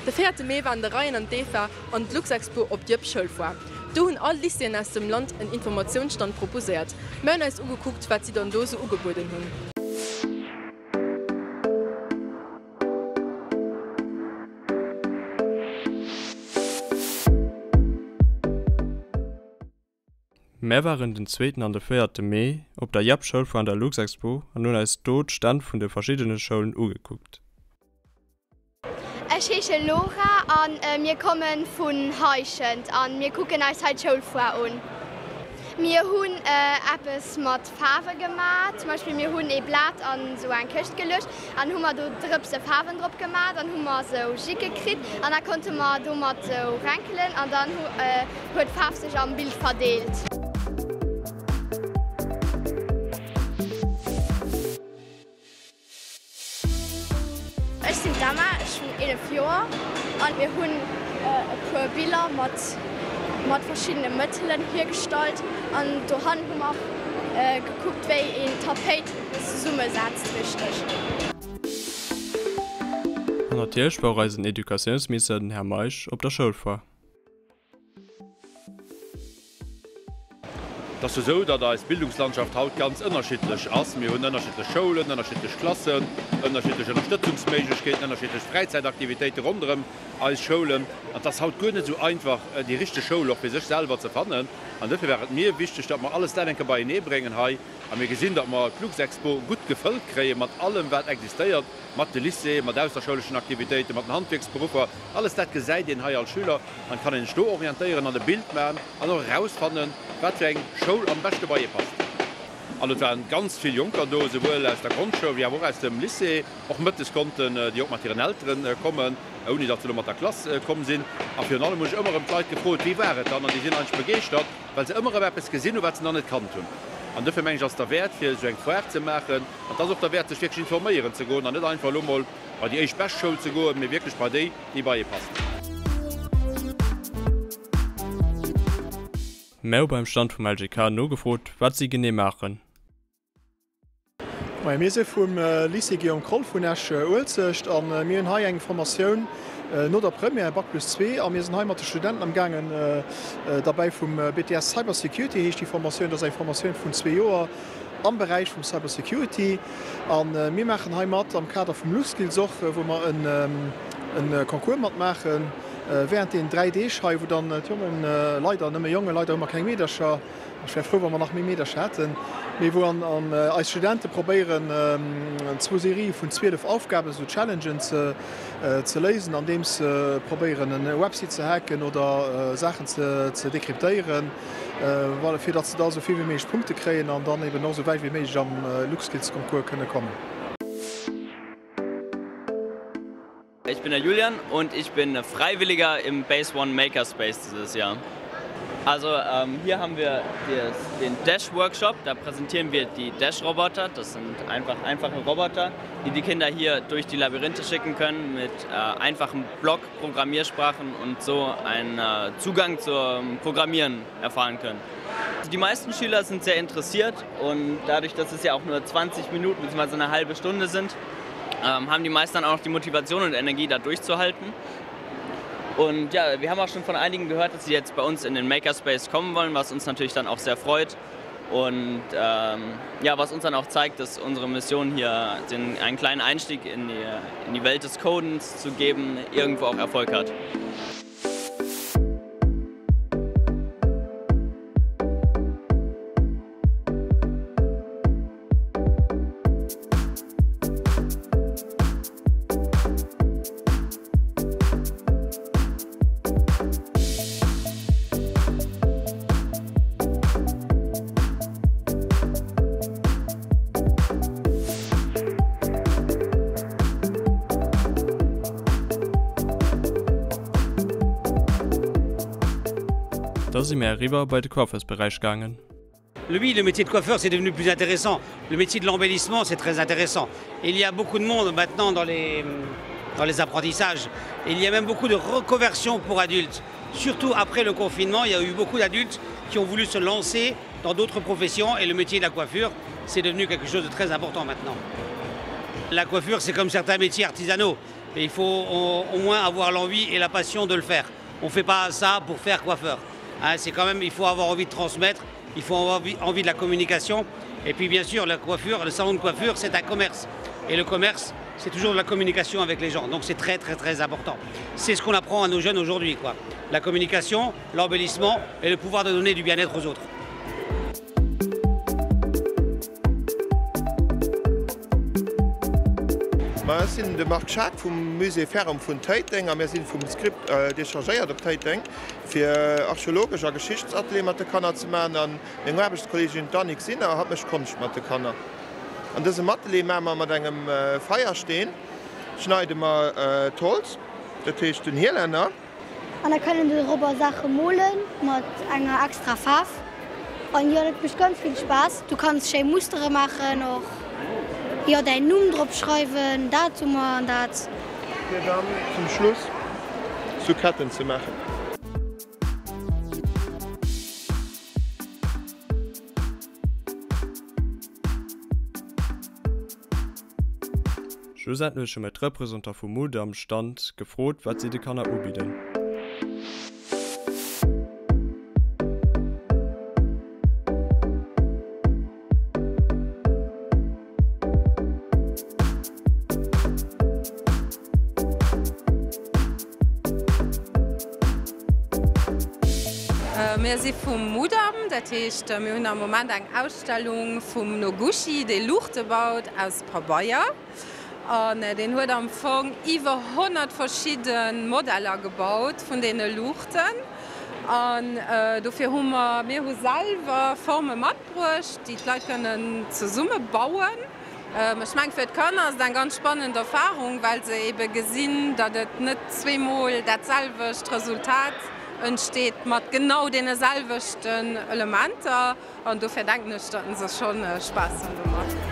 De véierte Mee waren de Ryan an d'Eva an d'Luxexpo op d'Yep Schoulfoire. Do hunn all Lycéeën aus dem Land en Informatiounsstand proposéiert. Mir hunn eis ugekuckt, wat si dann do sou ugebueden hunn. Mär waren den zweeten an de véierte Mee op der Yep Schoulfoire an der Luxexpo an hunn eis do d'Stänn vun de verschiddene Schoulen ugekuckt. Ech heesche Laura a mir komme vun Heischent a mir kucken eis hei d'Schoulfoire un. Mir hunn eppes mat Faarwe gemaat, zum Beispill mir hunn ee Blat an esou eng Këscht geluecht an hu mer do Drëpse Faarwen drop gemaat an hu mer esou Jicke kritt an da konnte mer domat esou renkelen an dann huet d'Faarf sech am Bild verdeelt. Ech sinn d'Emma, ech hunn 11 Joer an mir hunn e puer Biller mat mat verschiddene Mëttelen hiergestallt an dohannen hu mer gekuckt wéi een Tapéit zesummesetzt richteg. An natierlech war och eisen Educatiounsminister, den Här Meisch, op der Schoulfoire. Et ass jo esou, datt eis Bildungslandschaft haut ganz ënnerschiddlech ass. Mir hunn ënnerschiddlech Schoulen, ënnerschiddlech Klassen, ënnerschiddlech Ënnerstëtzungsméiglechkeeten, ënnerschiddlech Fräizäitaktivitéite ronderëm eis Schoulen. An et ass haut guer net esou einfach, déi richteg Schoul och fir sech selwer ze fannen. An duerfir war et mir wichteg, datt mer alles dat eng Kéier beienee bréngen hei. A mir gesinn, datt mer d'Luxexpo gutt gefëllt kréie mat allem, wat existéiert, mat de Lycéeën, mat ausserschouleschen Aktivitéiten, mat den Handwierksberuffer. Alles dat gesäit een hei als Schüler. An kann een sech do orientéieren an e Bild man an och erausfannen, wat fir eng Schoul am beschte bei ee passt. An et waren ganz vill Jonker do, esouwuel aus der Grondschoul wéi awer och aus dem Lycée. Och mëttes konnten déi och mat hiren Elteren kommen, ouni datt se elo mat der Klass komm sinn. A virun allem hunn ech ëmmer erëm d'Leit gefrot, wéi war et dann? An déi sinn eigentlech begeeschtert, well se ëmmer erëm eppes gesinn hunn, wat se nach net kannt hunn. An dofir mengen ech, ass et derwäert, fir esou eng Foire ze maachen. An et ass och derwäert, sech wierklech informéieren ze goen an net einfach elo mol bei déi éischt bescht Schoul ze goen, mee wierklech bei déi, déi bei ee passt. Mär hu beim Stand vum LGK nogefrot, wat si genee maachen. Moien, mir si vum Lycée Guillaume Kroll vun Esch-Uelzecht a mir hunn hei eng Formatioun no der Première, Bac plus 2, a mir sinn hei mat de Studenten am gaangen derbäi vum BTS Cyber Security heescht déi Formatioun. Dat ass eng Formatioun vun zwee Joer am Beräich vum Cyber Security a mir maachen hei mat am Kader vum Luxskills och, wou mer e Concours matmaache während deenen 3 Deeg hei, wou dann d'Jongen, leider nëmme Jongen, leider hu mer keng Meedercher, ech wär frou wa mer nach méi Meedercher hätten, mee wou an eis Studente probéieren zwou Serië vun 12 Aufgaben, esou Challengen ze léisen, andeems se probéieren e Website ze hacken oder Saachen ze dekryptéieren. Voilà, fir datt se da esou vill wéi méiglech Punkte kréien an dann eben och esou wäit wéi méiglech am LuxSkills-Concours kënne kommen. Ich bin der Julian und ich bin Freiwilliger im Base One Makerspace dieses Jahr. Also ähm, hier haben wir des, den Dash Workshop, da präsentieren wir die Dash Roboter. Das sind einfach einfache Roboter, die die Kinder hier durch die Labyrinthe schicken können mit äh, einfachen Block-Programmiersprachen und so einen äh, Zugang zum Programmieren erfahren können. Die meisten Schüler sind sehr interessiert und dadurch, dass es ja auch nur 20 Minuten bzw. eine halbe Stunde sind, ähm, haben die meisten dann auch noch die Motivation und Energie, da durchzuhalten. Und ja, wir haben auch schon von einigen gehört, dass sie jetzt bei uns in den Makerspace kommen wollen, was uns natürlich dann auch sehr freut. Und ähm, ja, was uns dann auch zeigt, dass unsere Mission hier den, einen kleinen Einstieg in die, in die Welt des Codens zu geben, irgendwo auch Erfolg hat. Da si mir eriwwer bei de Coiffeursberäich gaangen. Lui, le métier de coiffeur, c'est devenu plus intéressant. Le métier de l'embellissement, c'est très intéressant. Il y a beaucoup de monde maintenant dans les, dans les apprentissages. Il y a même beaucoup de reconversions pour adultes. Surtout après le confinement, il y a eu beaucoup d'adultes qui ont voulu se lancer dans d'autres professions et le métier de la coiffure, c'est devenu quelque chose de très important maintenant. La coiffure, c'est comme certains métiers artisanaux. Et il faut au, au moins avoir l'envie et la passion de le faire. On fait pas ça pour faire coiffeur. Hein, c'est quand même il faut avoir envie de transmettre, il faut avoir envie, envie de la communication. Et puis bien sûr la coiffure, le salon de coiffure, c'est un commerce. Et le commerce, c'est toujours de la communication avec les gens. Donc c'est très très très important. C'est ce qu'on apprend à nos jeunes aujourd'hui quoi. La communication, l'embellissement et le pouvoir de donner du bien-être aux autres. Ma ech sinn de Marc Schaack vum Musée Ferrem vun Téiteng a mir sinn vum Script dechargéiert op Téiteng fir archeologesch a Geschichtsateliere mat de Kanner ze maachen an meng Aarbechtskolleegin d'Annick Sinner, hatt mécht Konscht mat de Kanner. An dësem Atelier maache mer mat engem Feiersteen schneide mer d'Holz, dat heescht den Hielenner. An da kann een dorobber Saache molen mat enger extra Faarf. An jo, dat mécht ganz vill Spaass. Du kanns schéi Mustere maachen, och jo däin Numm drop schreiwen, Datumer an dat. Fir dann zum Schluss sou Ketten ze maachen. Schlussendlech hu mir d'Representant vum Mudam Stand gefrot, wat si de Kanner ubidden. Mir si vum Mudam, dat heescht mir hunn am Moment eng Ausstellung vum Noguchi, dee Luuchte baut aus Pabeier. An deen huet am Fong iwwer 100 verschidde Modeller gebaut vun deene Luuchten. An dofir hu mer, mir hu selwer Forme matbruecht, déi d'Leit kënnen zesumme bauen. Ech mengen, fir d'Kanner ass et eng ganz spannend Erfarung, well se ebe gesinn, datt et net zweemol dat selwecht Resultat entsteet mat genau deene selwechten Elementer. An dofir denken ech, datt se scho Spaass hunn domat.